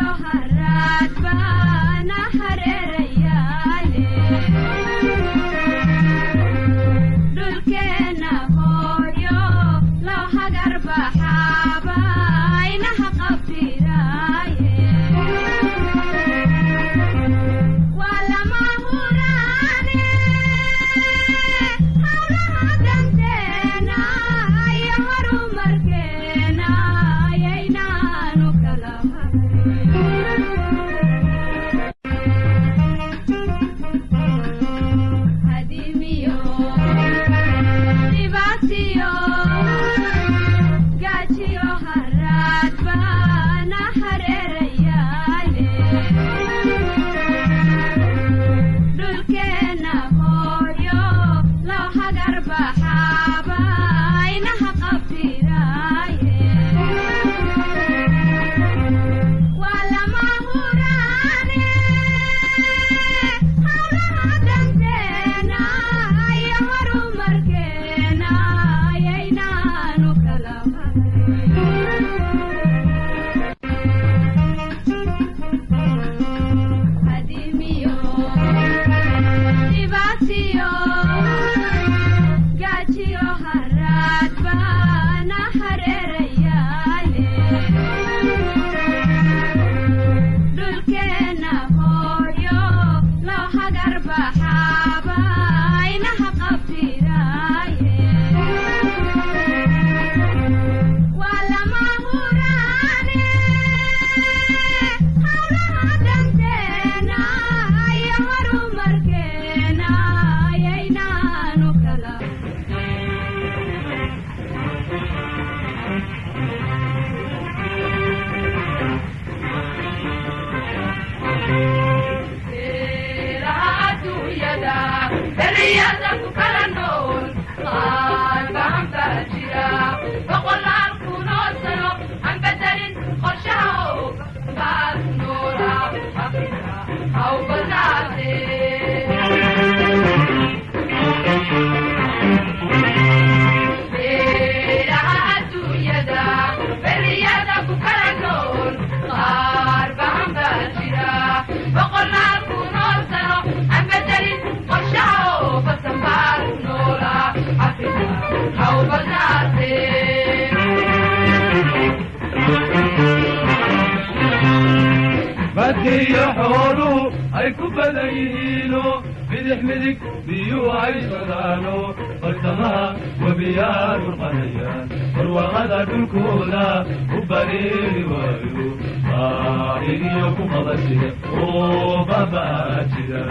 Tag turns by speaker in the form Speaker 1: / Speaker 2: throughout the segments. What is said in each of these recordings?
Speaker 1: Haraad baana hareerayaale, dhulkeenna hooyo loo hagar baxaaba inaha qabtiraaye. Waa lama huraane hawlaha danteena iyo horumarkeena yaynaanu kala harin. Hadimiyo dhibaatiyo gaajiyo haraad baana hareerayaale, dhulkeenna hooyo loo hagar baxaaba inaha qabtiraaye. Waa lama huraane hawlaha danteena iyo horumarkeena yaynaanu kala harin. Hadimiyo dhibaatiyo gaajiyo haraad baana hareerayaale, dhulkeenna hooyo loo hagar baxaaba inaha qabtiraaye. Waa lama huraane hawlaha danteena iyo horumarkeena yaynaanu kala
Speaker 2: Beeraha adduunyada beriyada ku kala nool qaar bahan baa jira 100,000 oo sano aan bedelin qorshaha oo baad noola Afrika haw badnaatee. Beeraha adduunyada beriyada ku kala nool qaar bahan baa jira 100,000 oo sano aan bedelin qorshaha oo basan baad noola Afrika haw badnaatee.
Speaker 3: Badkiyo xooluhu ay ku badan yihiino, bidix midig biyuhu ay socdaano, bartamaha webiyaal burqanayaan, barwaaqada dhulkooda u bareeri waayo, baahigiyo ku qabasida oo babaa jira.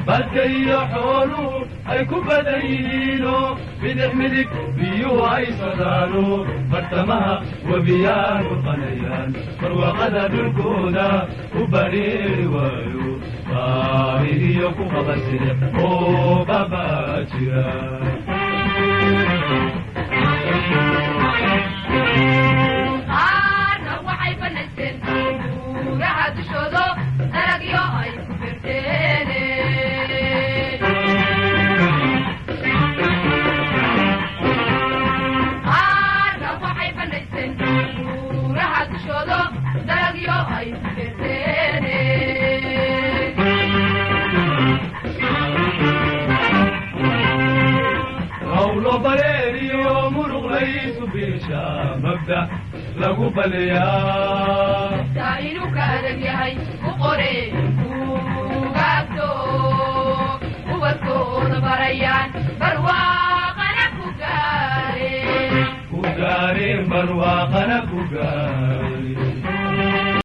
Speaker 3: Badka iyo xooluhu ay ku badan yihiino, bidix midig biyuhu ay socdaano, bartamaha webiyaal burqanayaan, barwaaqada dhulkooda u bareeri waayo, baahigiyo ku qabasida oo babaa jira.
Speaker 2: Qaarna waxay banaysteen buuraha dushoodo dalagyo ay ku beerteen. Qaarna waxay banaysteen buuraha dushoodo dalagyo ay ku beerteen.
Speaker 3: Hawlo bareeriyo muruq laysu biisha mabda lagu baliyaa.
Speaker 2: Taa inuu ka adag yahay u qore buugaagto ubadkooda barayaan barwaaqana ku gaareen.
Speaker 3: Ku gaareen barwaaqana.